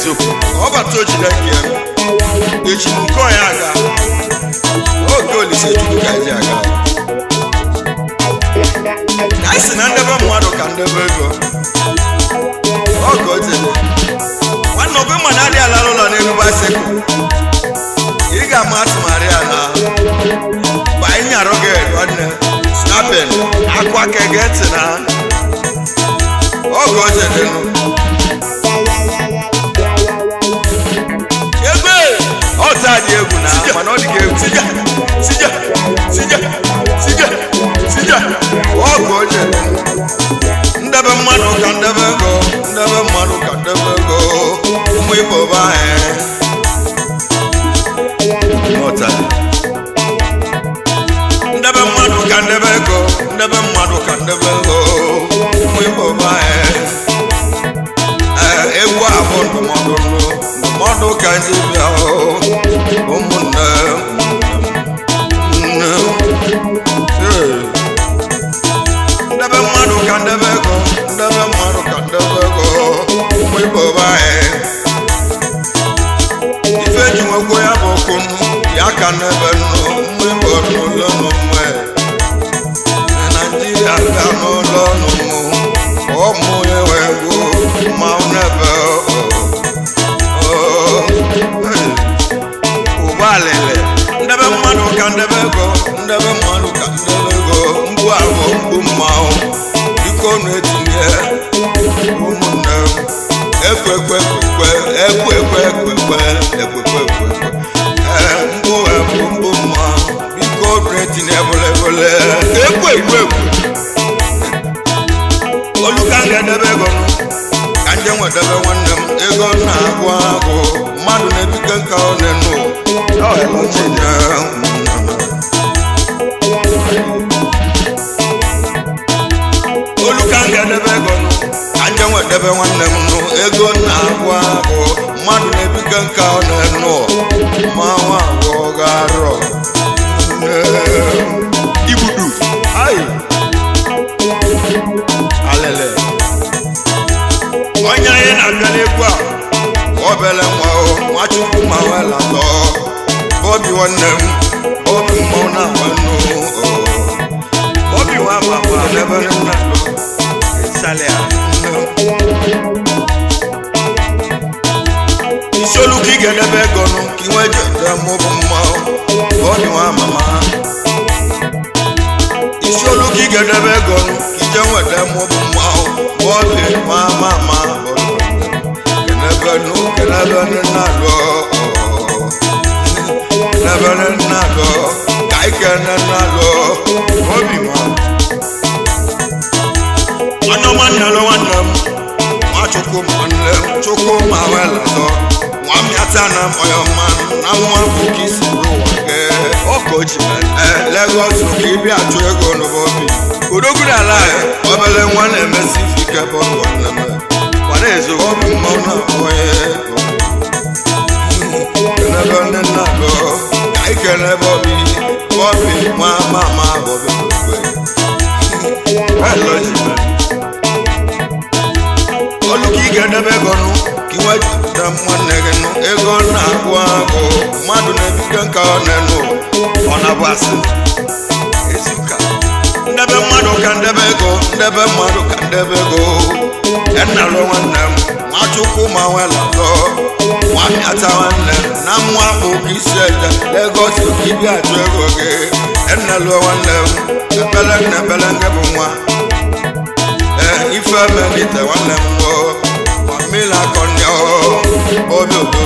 Eziokwu. Ọ bata ojide nke ya echi nke ọya aga oge Olise Chukwu ka eji aga. Anyị si na ndebe mmadụ ka ndebe ego oge otele nwanne ọgụ mma na adịghị alara ụlọ n'elu baịsikụl. Ị ga-ama atụmarị ya na mgbe anyị nyarụ gị nwanne snapin akwa ka ege ntị na oge otele nụ ebe Ọta dị egwu na mana ọ dị gị egwu. Sija, sija, sija, sija, sija. Ọgụ oche. Ndebe mmadụ ka ndebe ego, ndebe mmadụ ka ndebe ego. Ụmụ Igbo be anyị. Ọta dị. Ndebe mmadụ ka ndebe ego, ndebe mmadụ ka ndebe ego. Ụmụ Igbo be anyị. Ee, egwu a bụ ndụmọdụ nụ, ndụmọdụ ka ndị bịa o. Ụmụnne, nne, ee. Ndebe mmadụ ka ndebe ego, ndebe mmadụ ka ndebe ego. Ụmụ Igbo be anyị. Ife ji nwekwa ya bụ okwu nụ, ya ka n'ebe nụ, ụmụ Igbo n'ụlọ nụ mwe. Na Naịjirịa ga n'ụlọ nụ mụ, ụmụ enwe egwu, mmanwụ n'ebe o. O, hey. Ụba alele. Ndebe mmadụ ka ndebe ego, ndebe mmadụ ka ndebe ego. Mgbu ahụ mgbu mmanwụ biko nu etinye ụmụnne m. Ekwe ekwe ekwe ekwe ekwe ekwe ekwe ekwe ekwe ekwe. Ee, mgbu mgbu mgbu mmanwụ biko nu etinye bụlebụle Ekwe ekwe ekwe. Olu ka m ga-edebe ego m ka nje nwedebe nwanne m. Ego na-agụ agụ mmadụ na-ebike nka ọ na-enu ụmụnne m. Olu ka m ga-edebe ego nụ ka nje nwedebe nwanne m nụ. Ego na-agụ agụ mmadụ na-ebike nka ọ na-enu mmanwụ agwụ ga-arọ nne. Igbudu. Ai. Alele. Onye anyị na-abịa n'egwu a obele nwa o Nwachukwu ma welatọ obi nwanne m obi mmanwụ na-agba nnu. Obi nwa mama. N'ebe nna Salia. Isiolu ka ị ga-edebe ego nụ ka ị nwee jede mụbụ mmanwụ obi nwa mama. Isiolu ka ị ga-edebe ego nụ ka ije nweta mụbụ mmanwụ obi nwa mama. Kenebe nụ kenebe nna lụọ kenebe nna lụọ ka ị kene nna lụọ obi nwa. Nwanne ọma nnalụ nwanne m Nwachukwu ma nwanne m Chukwu ma welatọ nwa mmịata na onye ọma na nwa bụ ka isi n'ụwa gị. Ọkọ ji mee. Ee, Lagos ka ị bịa chụọ ego n'obi. Odogwu n'ala anyị. Obele nwa na-emesi ife ike bụ nwanne m. Kwana ezo. Obi mmanwụ na-akpọ ya kenebe ndị nna lụọ ka ị kenebe obi obi nwa mama obi okwe. Hello ji mee. Olu ka ị ga-edebe ego nụ ka ị nweta nwanne gị nụ. Ego na-agụ agụ mmadụ na-ebike nka ọ na-enu Ọ na-abụ asị. Ezuka. Ndebe mmadụ ka ndebe ego, ndebe mmadụ ka ndebe ego. Ennalụ nwanne m Nwachukwu ma welatọ nwamịata nwanne m na nwa bụ ka isi eje Lagos ka ịbịa achụ ego gị. Ennalụ nwanne m ebele na ebele nke bụ nwa. Ee, ife melite nwanne m o mamila akọnye obi odogwu.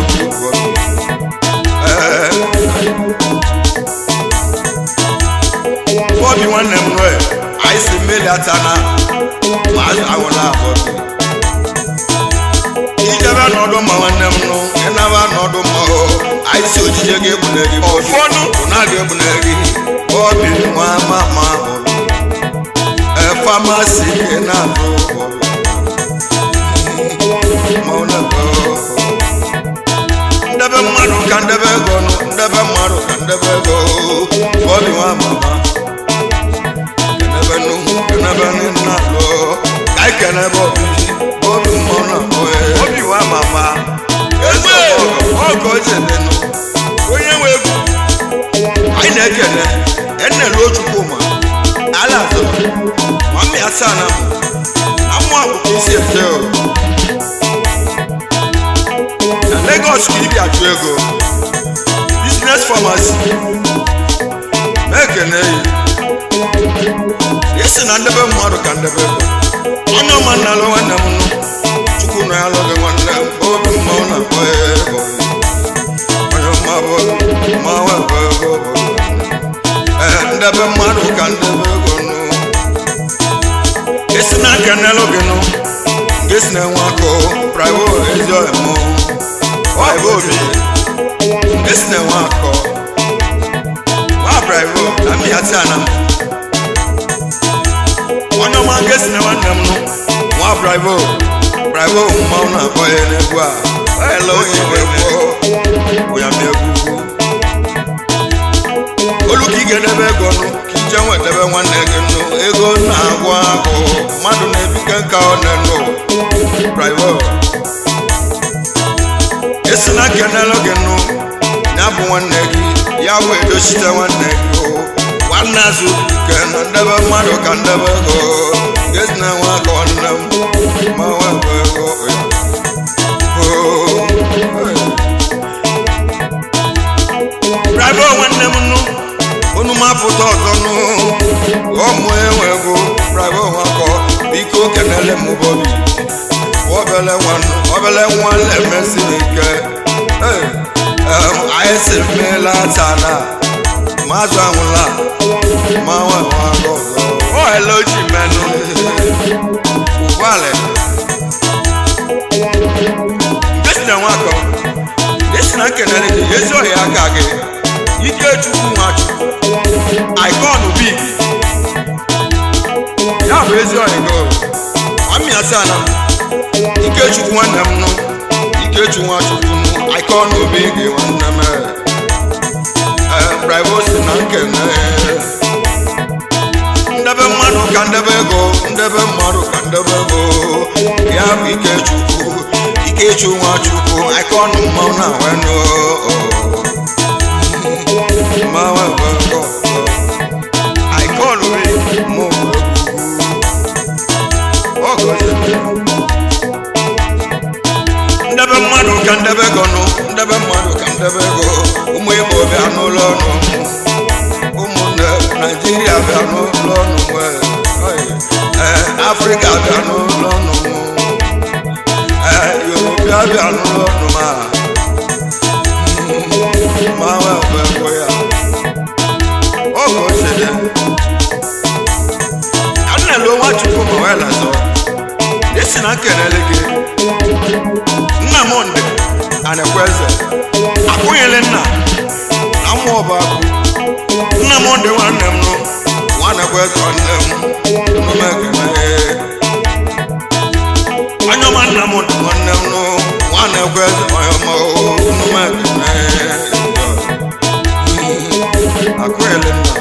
Ee, obi nwanne m nwe anyị si mmiri ata na ma azụ anwụla abọbi ijebe n'ọdụ ma nwanne m nụ ịnaba n'ọdụ ma o anyị si ojije gị egbune gị. Ọfọnụ. Ụna gị egbune gị obi nwa mama obi. Ee, famasi gị na-atụ obi ma ọ na-ebe ndebe mmadụ ka ndebe ego nụ, ndebe mmadụ ka ndebe ego obi nwa mama. Kenebe nụ kenebe nna lụọ ka anyị kenebe obi obi mmụọ na-akpọ ya. Obi nwa mama. Eze ọgọ ọgọ nụ Onye nwe egwu. Anyị na-ekele enelu Chukwuma ala azụ mami asaa na na mmụọ akwụkwọ isi efe o na Lagos ka ibi achụ ego business pharmacy na-ekene yi isi na ndebe mmadụ ka ndebe ego onye ọma nnalụ nwanne m nụ Chukwu na ya lụghị nwanne m obi mmanwụ na-akpọ ego onye ọma bụ mmanwụ ebe ego bụ ee ndebe mmadụ ka ndebe ego nụ esi na kenelụ gị nụ nke si na-enwe akụ praivo ezi ọhịa mụ praivo obi nke si na-enwe akọ nwa praivo na mmịatị ana m onye ọma nke si na nwanne m nụ nwa praivo praivo mmanwụ na-akpọ ya n'egwu a ele onye egwu onye m egwu olu ka ị ga-edebe ego nụ ka ije nwetebe nwanne gị nụ ego na-agwụ agụ mmadụ na-ebike nka ọ na-enụ praivo esi na kenelụ gị nụ ya bụ nwanne gị ya bụ edochite nwanne gị o nwanne azụ ke na ndebe mmadụ ka ndebe ego gesi na nwa aka nwanne m ma nwa bụ ego ya. Oo, ee. Bravo nwanne m nụ. Unu mapụta ọzọ nụ ọmụ enwe ego bravo nwakọ biko kenele m bobi obele nwanụ obele nwa na-emesiri ike. Ee, em, anyị si meela tana mazụ anwụla ma nwa nwa ọzọ. Ọ ele o ji menụ. Ụgbọala Nke si na nwakọ. Nke si na nkenele gị ezi ọhịa aka gị Ikechukwu Nwachukwu. Icon big. Ya bụ ezi ọhịa gị amị asaa na m Ikechukwu nwanne m nụ Ikechukwu Nwachukwu nụ icon obi gị nwanne m. Ee, privacy na nkene ndebe mmadụ ka ndebe ego ndebe mmadụ ka ndebe ego ya bụ Ikechukwu Ikechukwu Nwachukwu icon mmanwụ na wenụ mmanwụ ebe ego Icon big. mụ ọgọ ndebe mmadụ ka ndebe ego nụ ndebe mmadụ ka ndebe ego ụmụ Igbo bịa n'ụlọ ọnụ ụmụnne Naijiria bịa n'ụlọ ọnụ ee Afrịka bịa n'ụlọ ọnụ ee Yoruba bịa n'ụlọ ọnụ ma ma wee ego ya ọgọ ochie annelu Nwachukwu ma wee lazọ esi na nkelele gị nna m ndị anakweze akwụnyere nna na mmụọ ọba akụ nna m ndị nwanne m nụ nwannekweze nwanne m nụmekene anyọma nna m ndị nwanne m nụ nwannekweze ọyọma nụmekene akwụnyere nna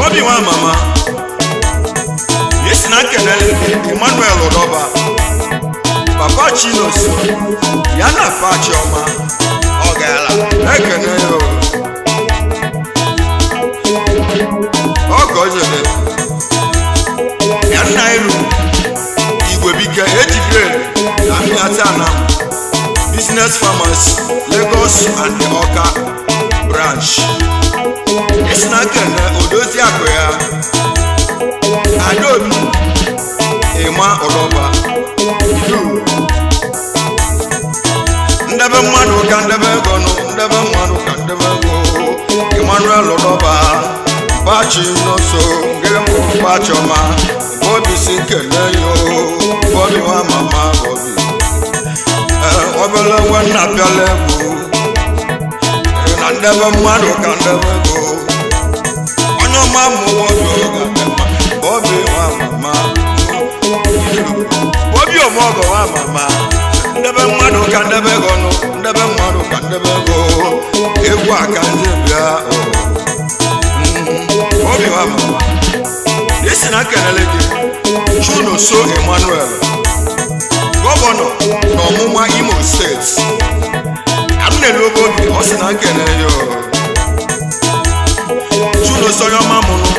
obi nwa mama esi na nkenele Emmanuel Ụdọba papa Chinoso ya na pa Chioma Ọ gaala. ekene ya o. Ọgọ jere ya nna iru igwebike eji grade na mmịata na business farmers Lagos and the Awka branch esi na nkene odozi akụ ya Adaobi Ịma Ụdọba idu ndebe mmadụ ka ndebe ego nụ ndebe mmadụ ka ndebe ego Emmanuel Ụdọba bachi n'oso nke mbụ bachiọma bobi si nkele yo bobi nwa mama bobi. Ee, obele nwa nna pịala egwu. Ee, na ndebe mmadụ ka ndebe ego onye ọma mụ obi oga dị mma bobi nwa mama Obi ọmọgọ nwa mama. Ndebe mmadụ ka ndebe ego nụ ndebe mmadụ ka ndebe ego egwu a ka ndị bịa o. Obi nwa mama isi na nkelele gị Chunoso Emmanuel, gọvanọ na ọmụma Imo Steeti. Ka m na-elobe obi, ọ sị na nkene ya o. Chunoso onye ọma mụrụ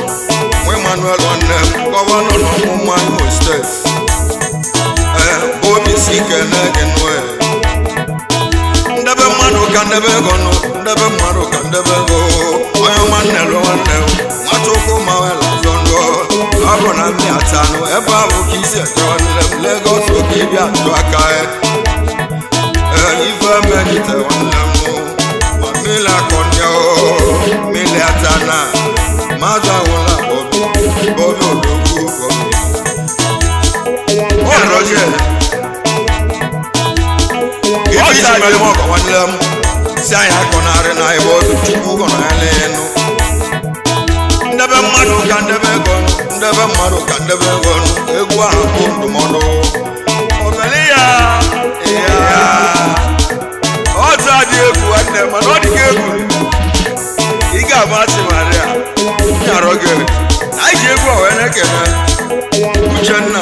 nwa Emmanuel nwanne m, gọvanọ na ọmụma Imo Steeti. Ee, bụ obi si kene gị nụ. Ndebe mmadụ ka ndebe ego nụ, ndebe mmadụ ka ndebe ego. Onye ọma nnelu nwanne m, Nwachukwu ma wela zọ ndụ. Ọ bụ na mmị atanụ ebe ahụ ka isi eje nwanne m, Lagos oke ịbịa tụ aka. Ee, ife melite nwanne m, ma mmiri akọnye o mmiri atana mmadụ ahụla. Bobi, Bobi odogwu, Bobi ọ rọjie. Ife iji mere m ọgọ nwanne m, si anyị akọnarị na ebe ọdụ Chukwu gọnarị enu. Ndebe mmadụ ka ndebe ego nụ, ndebe mmadụ ka ndebe ego nụ. Egwu ahụ bụ ndụmọdụ. Obele ya. Ya. Ọtụ adị egwu nwanne, mana ọ dị ka egwu ị ga-ama achị Maria Nyarọ gị. Anyị ji egwu a wee na-ekene Uchenna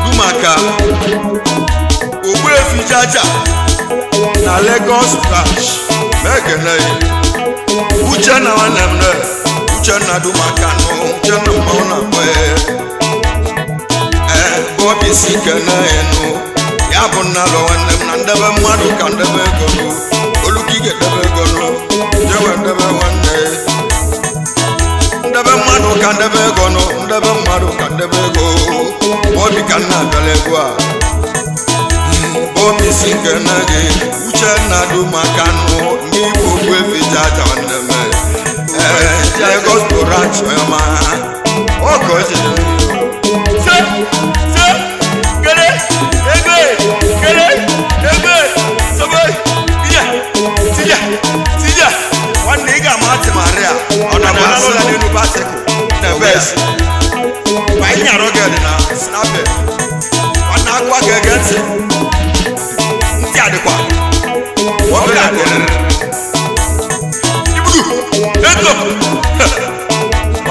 Dumaka, Ogbuefi Jaja na Lagos branch, mekene ya. Uchenna nwanne m ne, Uchenna Dumaka nụ, Uchenna mmanwụ na akpọ ya. Ee, Bobi si kene ya nụ. Ya bụ nna lọ nwanne m, na ndebe mmadụ ka ndebe ego nụ. Oluka ị ga-edebe ego nụ, jewe ndebe nwanne. Ndebe mmadụ ka ndebe ego nụ, ndebe mmadụ ka ndebe ego. Obi ka nna abịala egwu a. Obi si nkene gị, Uchenna Dumaka nụ, ndị Igbo Ogbuefi Jaja nwanne m. Ee, Lagos branch ọma. Ọkọ ejide. Se se kele egbe kele egbe sobe ije tije tije. Nwanne, ị ga-ama atị Maria. Ọ na Ọ bụ na-alụ n'elu basikụl. Na bes ma ị nyarọ gị dị na snape nwanne, akwa ga-ege ntị, ntị adịkwa. Ọ ga-adịrịrị. Ibudu ego.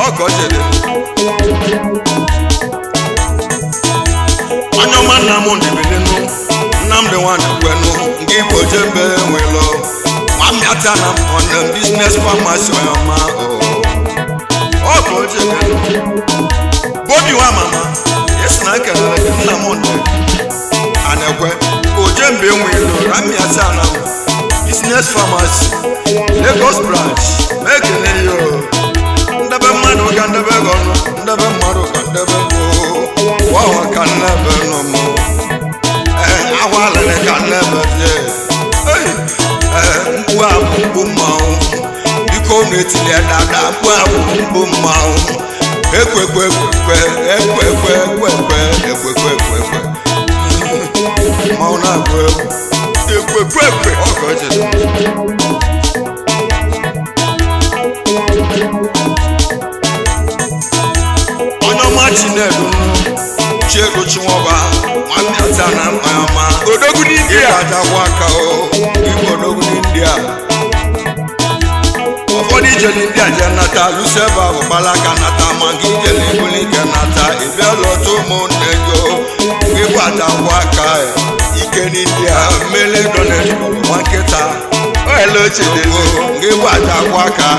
Ọ ka o si dị. Onye ọma, nna m ndịbilinu Nnamdị nwanne kwenu nke Igbo jembe nwelo nwamịata na nwanne m, business pharmacy, onye ọma. Ọ ka o si dị. Bobi nwa mama esi na nkelere gị. Nna m ndị anekwe ojembe nwelo ramiata na m business pharmacy, Lagos branch, mekele ya o. Ndebe mmadụ ka ndebe ego nụ, ndebe mmadụ ka ndebe ego. Wawa ka nnebe nụ mụ. Ee, ahụ alịrị ka nnebe tie. Ei, ee, mkpu a bụ mkpu mmanwụ. Biko unu etinye dada, mkpu a bụ mkpu mmanwụ. Ekwekwe ekwekwe ekwekwe ekwekwe ekwekwe ekwekwe, mmanwụ na-agụ egwu. Ekwekwe ekwe. Ọ ka o jiri. Onye ọma, Chinedu Chiedu Chinwọba nwanne ata na mkpa ọma. Odogwu n'India. Ịgbadakwa aka o Igbo, odogwu n'India. Ụfọdụ ijeli ndị a jee nata lụsi ebe ahụ gbala aka nata, ma nke ijeli ebuli ike nata ịbịa lọta ụmụnne gị o. Ịgbadakwa aka ike n'India, mmiri dọna nwa nkịta. Ele ochie dị. Gị gbadakwa aka,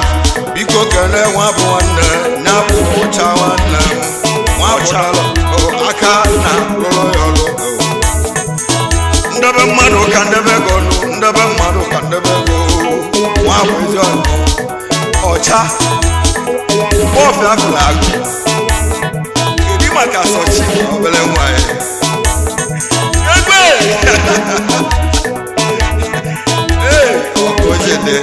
biko kene nwa bụ nwanne na bụ ụcha nwanne m, nwa bụ aka na lụrụ ya ọlụ. Ndebe mmadụ ka ndebe ego nụ, ndebe mmadụ ka ndebe ego. Nwa bụ ezi ọnụ ọcha bọọfụ afụrụ agụ. Kedu maka sọchi obere nwanyị? Egbe. Ee, ọkụ oche dị.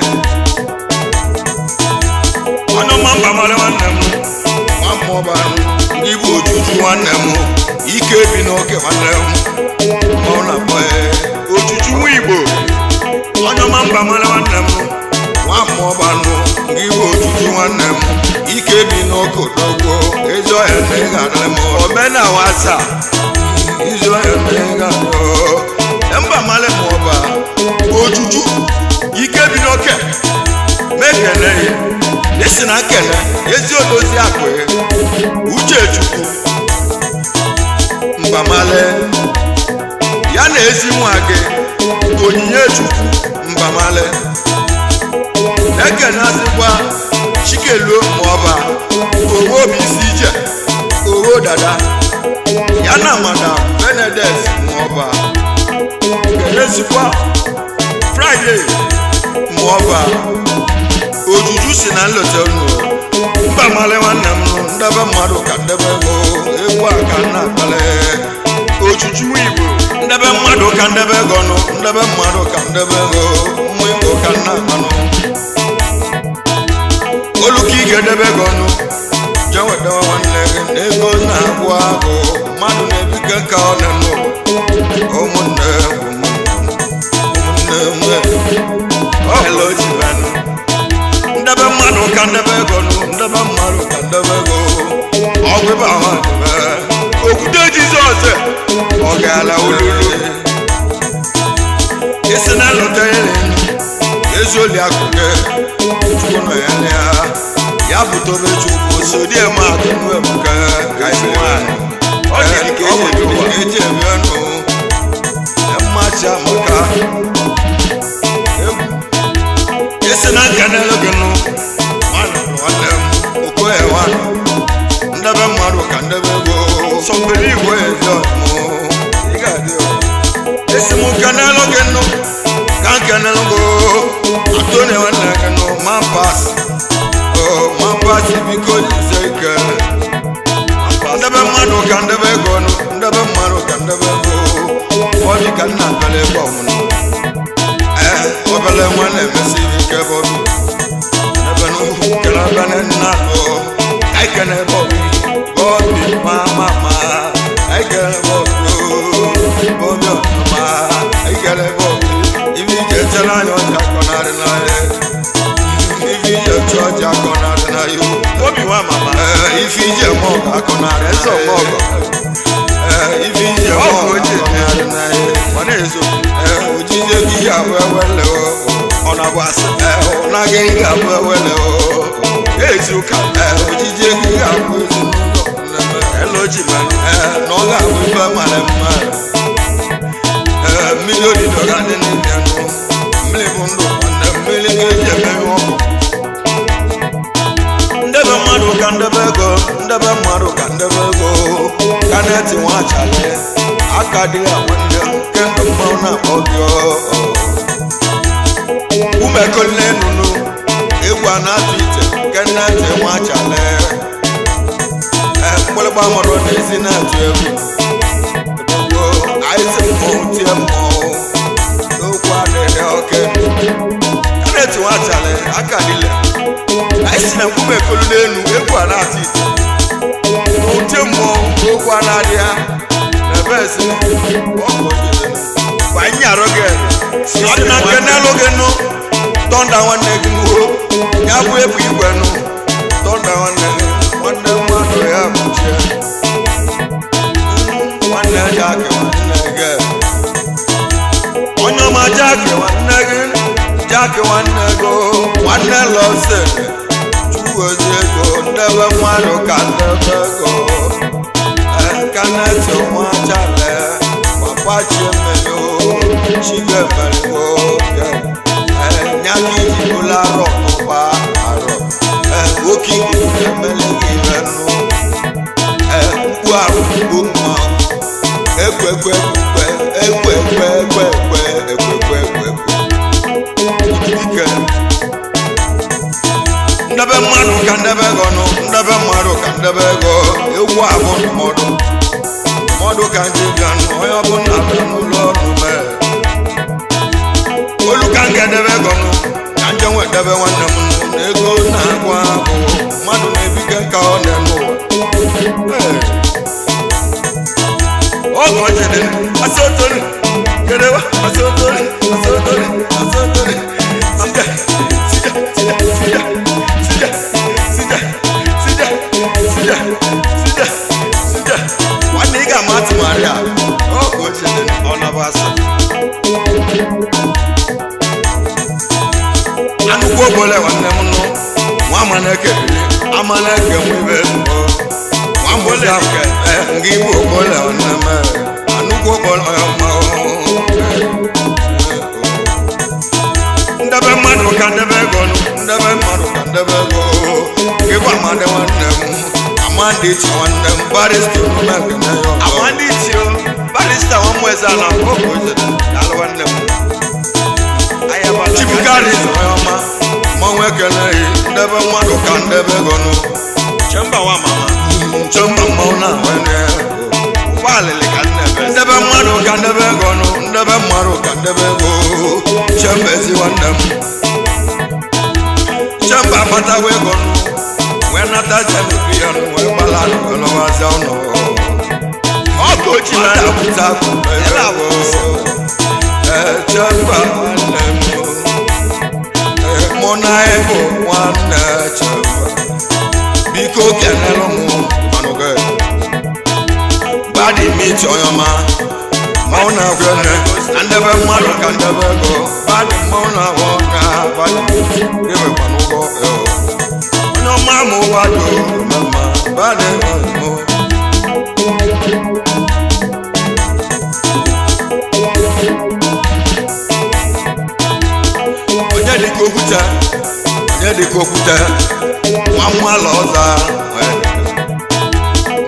Ọnụ ma mba mara nwanne m. Nwa mmụọba ndị bụ ojuju nwanne m, ike bi n'oke nwanne m, ma ọ na-akpọ ya. Ojuju nwa Igbo. Ọnụ ma mba mara nwanne m. Nwa mmụọba nụ ndị bụ ojuju nwanne m, ike bi n'oke, odogwo ezi ọhịa na ị ga-adịrị m. Omena nwata. Ezi ọhịa na ị ga-adị Mba mara m ọba. Ojuju ike bi n'oke mekele ya. Isi na nkene ezi odozi akụ Uchechukwu Mbamale ya na ezi nwa gị Onyinye Chukwu Mbamale na-ekenazikwa Chikeluo Maọba owo bụ isi ije owo dada ya na Madam Benedet Maọba kenezikwa Friday Maọba ojuju si na nleta unu Mbamale nwanne m nụ ndebe mmadụ ka ndebe ego egwu a ka nna akpali ojuju Igbo ndebe mmadụ ka ndebe ego nụ ndebe mmadụ ka ndebe ego mmụ Igbo ka nna akpanụ olu ka ị ga-edebe ego nụ jee wedewe nwanne gị na ego na-agwụ agụ mmadụ na-ebike ka ọ na-enụ ụmụnne ụmụnne ụmụnne m ndebe mmadụ ka ndebe ego nụ ndebe mmadụ ka ndebe ego ọgwụ ịba ahụ adịbe Okwute Jizọs ọ gaala olulu isi na nlọta ya ezi oli akụke Chukwu nọ ya na ya ya bụ tobe Chukwu sodi eme akụ nụ ebuka ka isi nwanyị Ọ dị ka ọ bụ eji ebi ụwa. ka eji ebi ọnụ mmachi amaka egwu isi na nka n'elu gị nụ nwanne nwanne m okoye nwanne ndebe mmadụ ka ndebe ego Sọmpere Igbo ezi ọmụ ị ga-adị ọ. Esi m kenelu gị nụ ka nkenelu gị Antoni nwanne gị nụ mampas mampas biko jisie ike ndebe mmadụ ka ndebe ego nụ ndebe mmadụ ka ndebe ego ọ dị ka nna bele ebe ọmụnụ ee obele nwa na-emesiri ike ebe obi ebe n'ugwu kele ebe nna nụ ka ikene ebe obi obi ma ma ma ikele ebe obi obi ọma ikele ebe obi ibi ije chere anya ọja akọnarị n'anya ibi ije chụọ ọja akọnarị n'anya Obi nwa mama ee ife ije mọ ọgọ akọnarị Eze ọmọgọ. Ee ife ije mọ Ọgwụ ọgọ ochie. akọnarị n'anya Ọ na-ezo ee ojije gị ga-abụ ewele o ọ na-abụ asị ee ụna gị ga-abụ ewele o ezi ụka ee ojije gị ga-abụ ezinụlọ nneme elo ji manụ ee na ọ ga-abụ ife mara mma ee mmiri odido ga-adị n'ime nụ mmiri bụ ndụ nwanne mmiri ga-eji emeghị ọkụ ndebe mmadụ ka ndebe ego ndebe mmadụ ka ndebe ego ka na-eti nwa achale aka dị ya nwanne m kemgbe mmanwụ na-akpọ gị umekole nụnụ egwu a na-atụ ite keneti nwa achale ee mgbịrịgba mmadụ na-ezi na-atụ egwu odogwo anyị si mmọnwụ tie mmọnwụ n'okwu adịghị oke keneti nwa achale aka dịle anyị si na mkpume kolu n'elu egwu a na-atụ ite ute mmọnwụ okwu a na-adị ya na ebe esi ọkụ ojide Gbanye arụ gị si na nke n'elu gị nụ tọnda nwanne gị nuo ya bụ ebu igwe nụ tọnda nwanne gị nwanne mmadụ ya bụchie nwanne Jack nwanne gị onye ọma Jack nwanne gị Jack nwanne gị nwanne lọsịn chugozi ego ndebe mmadụ ka ndebe ego kaneti nwa chale papa chiemelio chigemelio nyaka iji bụla arọ tụkpa arọ nwoke igbo emele gị ibe nụ mkpu arụ mkpu mma ekwe ekwe ekwe ekwe ekwe ekwe ekwe ekwe ekwe ekwe ike ndebe mmadụ ka ndebe ego nụ ndebe mmadụ ka ndebe ego egwu abụ ndụmọdụ ndụmọdụ ka nji bịa nụ onye ọbụla bịa n'ụlọ ọrụ mee olu ka nke debe ego nụ ka nje nwedebe nwanne m nụ na ego na-agụ agụ mmadụ na-ebike ka ọ na-eme ụwa Ee. Ọgọ jide asọtọrị kedewa asọtọrị asọtọrị asọtọrị sija sija sija sija sija sija sija sija sija sija Nwanne ị ga-ama atụmarị a ọgọ jide ọ na-abụ asị anụkwu obole nwanne m nụ nwa Amaneke bili amaneke nwibe nwambozi afọ nga igbo okpole nwanne m anụkwu okpole ọma. Ndebe mmadụ ka ndebe ego nụ, ndebe mmadụ ka ndebe ego. Ịgwa amadi nwanne m, amadi iche nwanne m, barista omume ekene ya ọzọ. Amandi tio barista wọn mú ẹsẹ àná Oge ozede. Daalụ nwanne m. Anyị agbala. Chibukari onye ọma, mmanwụ ekele yi, ndebe mmadụ ka ndebe ego nụ. Chemba wa mama. Nchọmba mmanwụ na-ahụ ene. Ụgbọ alịlị ka nne ebe. Ndebe mmadụ ka ndebe ego nụ, ndebe mmadụ ka ndebe ego. Chemba ezi nwanne m, chemba akpatawa ego nụ, wee nata zemebi ya nụ, wee gbala nụ, wee lọwazie ụnọ. Ọ ka o ji na Nwata pụta akụ ego. Ee, chemba nwanne m. Ee, mụ na ịbụ nwanne chemba, biko kenelụ m manụgo gbadi miti onye ọma. Mmanwụ na-agwa nne na ndebe mmadụ ka ndebe ego gbadi mmanwụ na-agwa na gbadi ewekwa n'ụgwọ eo. Onye ọma ma ụwa do mma gbadi mụ. Onye dịka okwute, onye dịka okwute, nwa mmalụ ọza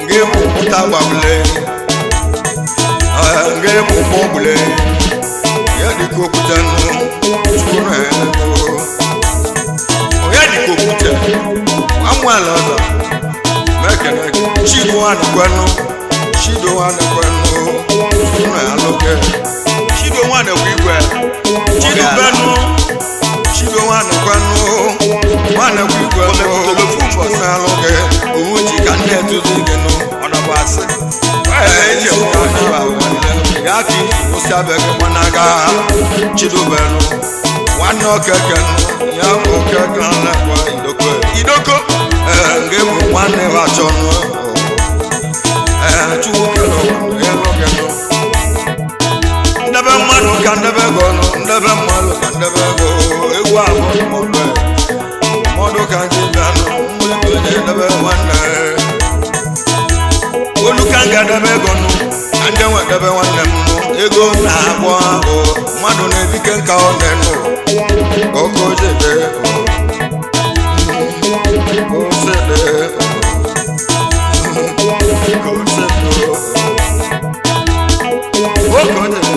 nke bụ okwute agbabule nke bụ ụgbọ gbule onye dịka okwute nụ chukwu na ego. Onye dịka okwute, nwa mmalụ ọza mekene gị. Chido nwanekwenụ, chido nwanekwenụ, chukwu na alụke. Chido nwa na-ekwu igwe. Chidubenu, chido nwanekwenụ, nwanekwu igwe nụ, chukwu na alụke. Owu ji ka nne etuzi gị nụ. Ọ nọbụ asị. Ee, eji m ka na ya ka iji kwụsị abịaghị gbanaga. Chidubenu nwanne okeke nụ, ya bụ okeke nlekwa idokwe. Idoko. Ee, nke bụ nwanne ha achọ nụ. Ee, chukwu kere ụwa ya lụgị nụ. Ndebe mmadụ ka ndebe ego nụ, ndebe mmadụ ka ndebe ego. Egwu abụ mmadụ mmadụ ka ndị bịa nụ mgbe onye ndebe nwanne olu ka m ga-edebe ego nụ ka ndị nwe debe nwanne m nụ. Ego na-agwọ ahụ mmadụ na-ebike nka ọ na-enụ oke ojede osede osede oke ojede.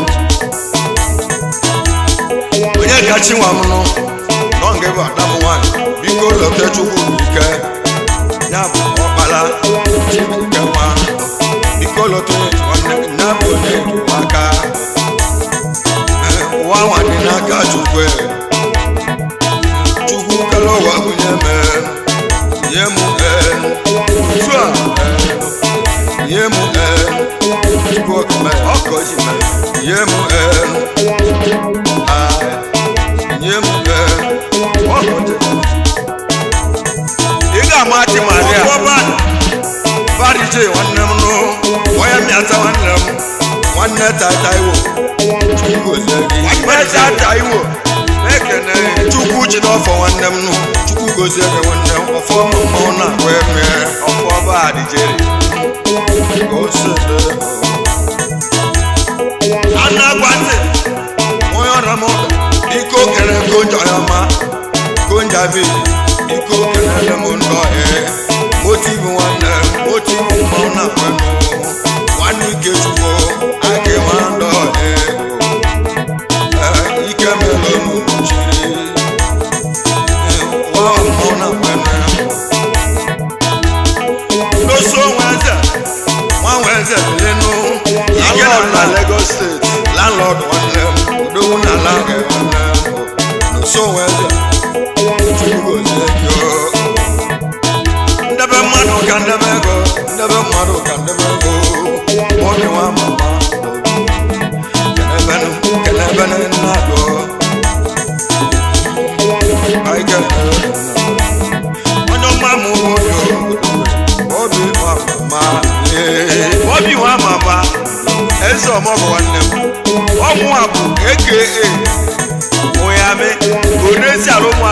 Onye kachi nwa m nụ nọ nke bụ ada m nwaanyị, biko lote chukwu bụ ike ya bụ ọkpara chibuike nwa, biko lote nwanne ya bụ onye aka. Ee, ụwa nwa dị n'aka chukwu. Chukwu kere ụwa bunye m nye m ee, otu a ee, nye m ee, chukwu okeme Ọ ka o ji mee. nye m ee, ah, nye m ee, Ọ ka o ji mee. Ị ga-ama achị Maria. Barije nwanne m nụ, onye mmịata nwanne m, nwanne tata iwo, chukwu gozie gị. Nwanne tata iwo. Ekene. Chukwu ji n'ọfọ nwanne m nụ, chukwu gozie gị nwanne m, ọfọ m mmanwụ na-agwa eme. Ọfọ ọba adịjere. Osede a na-agwa ntị onye ọrịa m ọdụ, biko kere konja ya ma konja bi, biko kelele m ndọ ee motivu nwanne m, motivu mmanwụ na-agwa nụ nwanne ike chukwu aka nwa ndọ ee. Ee, ike melụ m chiri ụwa mmanwụ na-agwa nụ n'oso nwa eze, nwa nwa eze lenu. Ike nọ na Lagos steeti. Landlord nwanne m, odogwu na ala gị nwanne m, n'oso nwa eze, chukwu gozie gị o. Ndebe mmadụ ka ndebe ego, ndebe mmadụ ka ndebe ego. Obi nwa mama, kelebenu kelebenu nna dụọ anyị kelere onye ọma m obi obi nwa mama ee. Obi nwa mama. Eze ọmọgọ nwanne m. Ọmụ a bụ AKA Onyame Orezi Alụmụ.